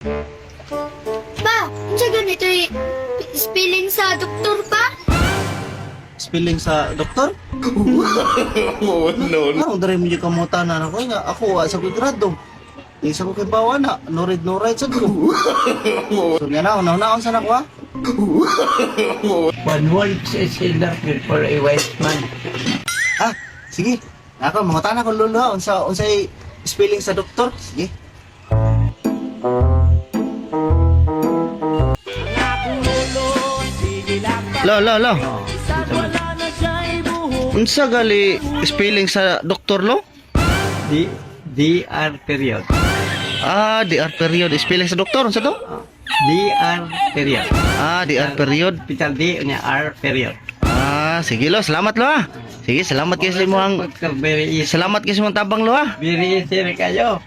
Pa, unsa ganito spelling sa doktor pa? Spelling sa doktor? Oh, no, No, dere mo yung kamuta na ako nga ako wa sa ko grado. Di sa ko kay bawa na, no read no write sad ko. So nga na, una una unsa na ko ah? One wolf is enough for a wise man. Ah, sige. Ako mangutan na ko lolo ha, unsa unsay spelling sa doktor? Sige. Lo, lo, lo. Unsa gali spelling sa doktor lo? D D R period. Ah, DR period. Spelling sa doktor unsa to? D R period. Ah, DR period. Capital D unya R period. Ah, sige lo, salamat lo ah. Sige, salamat kay sa imong Very easy. salamat kay sa imong tabang lo ah. Very easy ra kayo.